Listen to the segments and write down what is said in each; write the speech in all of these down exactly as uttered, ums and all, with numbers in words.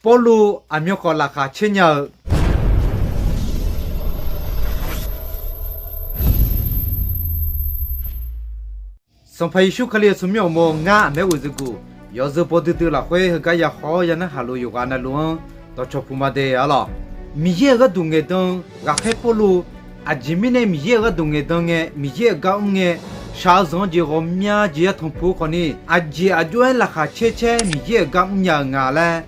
Pawrluv aqmyan khawf laqkhaq caer nya-eu. Sanqpaq Yeqsur Kali-euq tsawrmyanr uqmov ngar aqmaer ghoeqzeu guq yawzeu baw duidui lafkhoer heugar ya khawf-awr ya narhaq lof yawqghaq navluf-anr dawqcawq puq ma de arlawr. Miqyaer-euq gharduq ngaeqdan-eu ghaqkhaer Pawrluv, aqjeq mirnae Miqyaer-euq gharduq ngaeqdan ngae, Miqyaer-euq gar mr ngae, shaq-eu zanq-anr jeq ghawqmya jeq yatanq puq-eu khawfni, aqjeq aqjox-aer laqkhaq caer caer Miqyaer-euq gar mr nya-euq nga laer,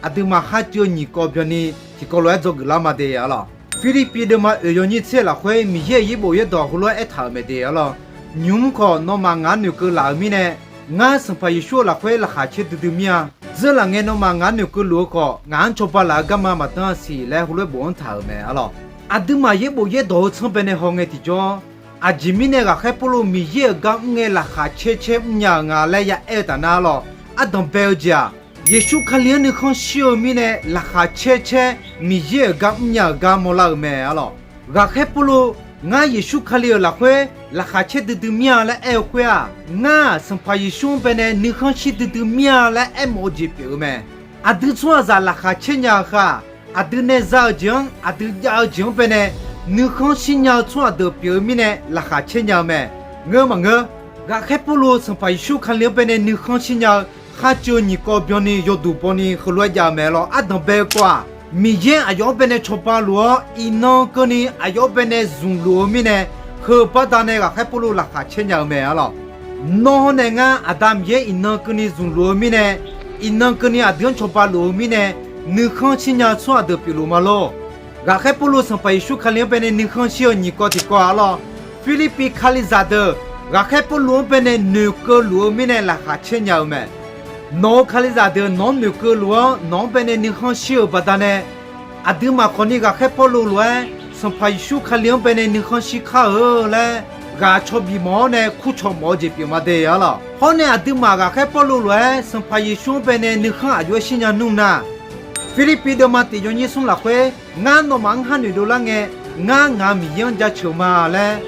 aqduimaf kharcuiv-eu nyiq kawv byanni tiqkawv lof-aer dzawgeuf lar ma de arlawr. Pirlirpiv deuvma oeq yawnyir tser lafkhoer Miqyaer-euq yaerbof yaerdawq heulof-aer aertaq-euq mae de arlawr. Nymq-mr khawf nawmaf ngaq-anr noeqkeuv laf-euq mirnae, ngar Sanqpaq Yeqsur-euq lafkhoer laqkhaq caer duidui mir-a. Dzeurlaf ngae nawmaf ngaq-anr noeqkeuv luf-eu khawf, ngaq-anr cawba laf-eu garma maqdanr-a siq laer heulof-aer bofanr taq-euq mae arlawr. Aqduimaf yaerbof yaerdawq heu tsanr baenae hawngae tiqjawr, aqjeq mirnae ghaqkhaer Pawrluv Miqyaer-euq gar mr ngae laqkhaq caer caer mrnya-euq nga laer ya aer-eu taf nar arlawr. Ardanq bae-eu jeq-aq, Yeqsur Kali-anr nuikhanr shir-eu mirnae laqkhaq caer caer Miqyaer-euq gar mrnya-euq gar mawrlar-euq mae arlawr. Ghaqkhaer Pawrluv, ngar Yeqsur Kali-euq lafkhoer laqkhaq caer duidui mir-a laer aer-eu khoer-aq, ngar-aq Sanqpaq Yeqsur-anr baenae nuikhanr shir duidui mir-a laer aermawf-eu jeq pyeuf-eu mae. Aqdui tsawrhaqzaq laqkhaq caer nya-eu khaq, aqdui nae za-eu jeq-anr aqdui jav-eu jeq-anr baenae nuikhanr shir nya-eu tsawrhaq deuq pyeuf-eu mirnae laqkhaq caer nya-eu mae. Ngeur maqngeur. Ghaqkhaer Pawrluv Sanqpaq Yeqsur Kali-anr baenae nuikhanr shir nya-eu kharcuiv-eu nyiq kawv byanni yawduq bawni heulof-aer jav-eu mae arlawr. Ardanq bae-eu kawv-aq, Miqyaer aqyawf-anr baenae cawba luf-awr, iqnan keuvni aqyawf-anr baenae zmqluf-eu mirnae, heu baqdanae ghaqkhaer Pawrluv laqkhaq caer nya-eu mae arlawr. Nawr hawr nae ngar Aqda Miqyaer iqnan keuvni zmqluf-eu mirnae, iqnan keuvni aqdui-anr cawba luf-eu mirnae, nuikhanr shir nya-eu tsawrhaq deuq pyeufluf ma lor. Ghaqkhaer Pawrluv Sanqpaq Yeqsur Kali-anr baenae nuikhanr shir-eu nyiq kawv tiqkawv arlawr. Pirlirpiv Kalizaq deuq ghaqkhaer Pawrluv-anr baenae noeqkeuv luf-eu mirnae laqkhaq caer nya-eu mae. Nawq-euq Kalizaq deuq nawq-anr noeqkeuv luf-awr, nawq-anr baenae nuikhanr shir-euq baqdanae, aqduimaf khawfni ghaqkhaer Pawrluv lof-aer Sanqpaq Yeqsur Kali-anr baenae nuikhanr shir kar-eu laer ghaq caw bif mawf-awr nae kurcawq mawf-eu jeq pyeuf ma de arlawr. Hawr nae aqduimaf ghaqkhaer Pawrluv lof-aer Sanqpaq Yeqsur-anr baenae nuikhanr aqjox-aer shir nya nmr nar, Pirlirpiv deuvma tiq yawnyir smr lafkhoer, ngar nawmaf-anr kharnoeq dovlar ngae, ngar ngaq-euq Miqyaer-anr jaceuq ma laer,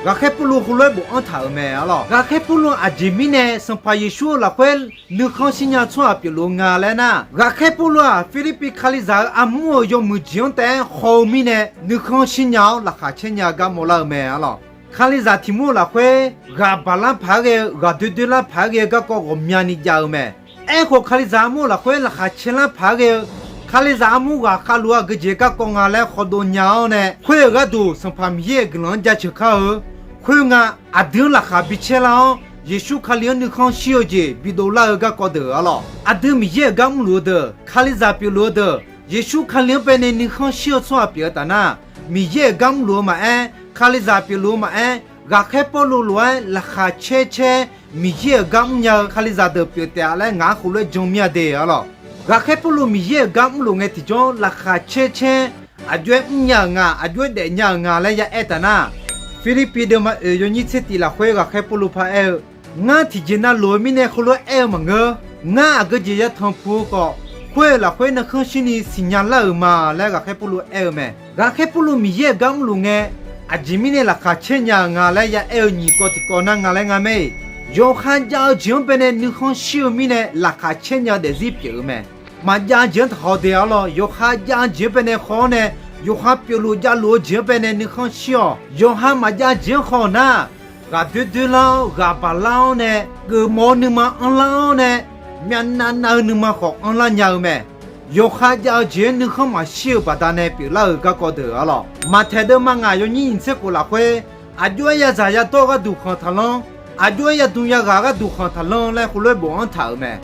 ghaqkhaer Pawrluv heulof-aer bofanr taq-euq mae arlawr. Ghaqkhaer Pawrluv aqjeq mirnae Sanqpaq Yeqsur-euq lafkhoer nuikhanr shir nya-eu tsawrhaq pyeufluf-eu nga laer nar, ghaqkhaer Pawrluv-aq Pirlirpiv Kalizaq-euq armur-euq yawmuiq jeq-anr taef-aer haw-eu mirnae nuikhanr shir nya-awr laqkhaq caer nya-eu gar mawrlar-eu mae arlawr. Kalizaq tiq mur-eu lafkhoer ghaq baqlar paq-aer ghae-eu, ghaq doer doer lar paq-aer ghae-eu garkawv ghawqmyani jav-eu mae. Aerkhawf, Kalizaq armur-eu lafkhoer laqkhaq caer lar paq-aer ghae-eu, Kalizaq armur ghaq khavluf-eu aqgeujeq garkawv nga laer khawdov nya-awr nae, khoer-euq gharduq Sanqpaq Miqyaer-euq guiqlanq-anr jaceuq kar-eu. Khoernga, aqdui-anr laqkhaq bi caer lar-awr, Yeqsur Kali-anr nuikhanr shir-eu jeq bidov lar-eu garkawv deuq arlawr. Aqdui Miqyaer-euq gar mrluf-eu deuq, Kalizaq pyeufluf-eu deuq, Yeqsur Kali-anr baenae nuikhanr shir-eu tsawrhaq pyeuf-eu taf nar, Miqyaer-euq gar mrluf-eu maqaer, Kalizaq pyeufluf-eu maqaer, ghaqkhaer Pawrluv lof-aer laqkhaq caer caer Miqyaer-euq gar mrnya-eu Kalizaq deuq pyeuf taef-a laer ngaq-anr khoerlof-aer jan mir-a de arlawr. Ghaqkhaer Pawrluv Miqyaer-euq gar mrluf ngae tiqjawr laqkhaq caer caer aqjox-aer mrnya-euq nga, aqjox-aer daefnya-euq nga laer ya aer taf nar, Pirlirpiv deuvma oeq yawnyir tser tif lafkhoer ghaqkhaer Pawrluv paraer-eu, ngar tiqjeq navluf-eu mirnae heulof-aer aer-eu maqngeur. Ngar aqgeujeq yatanq puq-eu khawf, khoer-euq lafkhoer nuikhanr shirni siqnya lar-euq ma laer ghaqkhaer Pawrluv aer-eu mae. Ghaqkhaer Pawrluv Miqyaer-euq gar mrluf ngae, aqjeq mirnae laqkhaq caer nya-euq nga laer ya aer-eu nyiq kawv tiqkawv nar nga laer nga mae-iq, yawqha jav-eu jeq-anr baenae nuikhanr shir-eu mirnae laqkhaq caer nya-eu daefzir pyeuf-eu mae. Maqjav-eu jeq-anr taqhaw de arlawr. Yawqha jav-eu jeq-anr baenae haw-awr nae, yawqha pyeufluf javluf-eu jeq-anr baenae nuikhanr shir-awq. Yawqha maqjav-eu jeq-anr haw-awq nar, ghaq doer doer lar-awr, ghaq baq lar-awr nae, geufmawf-eu nuima anrlar-awr nae, myavnav nav-eu nuima khawf anrlar nya-eu mae. Yawqha jav-eu jeq-anr nuikhanr maqshir-eu baqdanae pyeuflar-euq garkawv deuq arlawr. Maqtaeq deuvma ngaq yawnyir nyiq tser khof lafkhoer, aqjox-aer yazaq yadawr-eu gharduq khanq taqlanr, aqjox-aer yadm yaghaq gharduq khanq taqlanr laer heulof-aer bofanr taq-euq mae.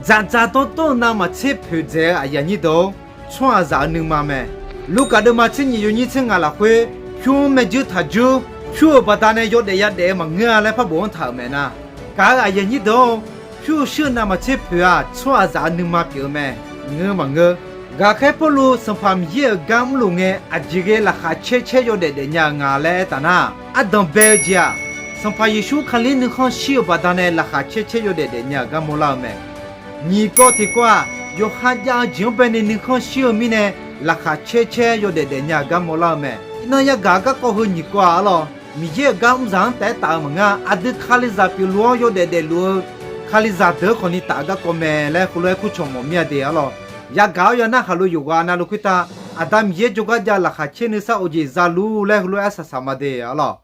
Dzaqdzaq dawrdawr-eu navmaqtser poeqdzaeq-eu aqyuif aqnyir deuq-or, tsawrhaqzaq-euq nuima mae. Lurkaf deuvma tser nyiq yawnyir tser ngaq lafkhoer, pyur-anr maerjuir taqjuir, pyur-euq baqdanae yawdaef yadaef-eu maqngeur-a laer par bofanr taq-euq mae nar, gaq-euq aqyuif aqnyir deuq-or, pyur-eu shuir-eu navmaqtser poeq-aq, tsawrhaqzaq-euq nuima pyeuf-eu mae. Ngeur maqngeur. Ghaqkhaer Pawrluv Sanqpaq Miqyaer-euq gar mrluf ngae, aqjeq ghae laqkhaq caer caer yawdaef daefnya-euq nga laer aer taf nar, ardanq bae-eu jeq-aq, Sanqpaq Yeqsur Kali-anr nuikhanr shir-euq baqdanae laqkhaq caer caer yawdaef daefnya-euq gar mawrlar-eu mae. Nyiq kawv tiqkawv-aq, yawqha jav-eu jeq-anr baenae nuikhanr shir-eu mirnae, laqkhaq caer caer yawdaef daefnya-euq gar mawrlar-eu mae. Iqnan yagaq-eu garkawv heu nyiq kawv-aq arlawr, Miqyaer-euq gar mrzaq-anr taef-aer taf-eu maqngeur-a. Aqdui Kalizaq pyeufluf-awr yawdaef daefluf-eu Kalizaq deuq-anr khawfni taf-eu garkawv mae laer heulof-aer kurcawq mawf mir-a de arlawr. Yagaq-awr yanar khaqlo yawqghaq navluf khoertav, Aqda Miqyaer jawrgar jav laqkhaq caer nuisar of jeq zaluf laer heulof-aer arsaq saq ma de arlawq.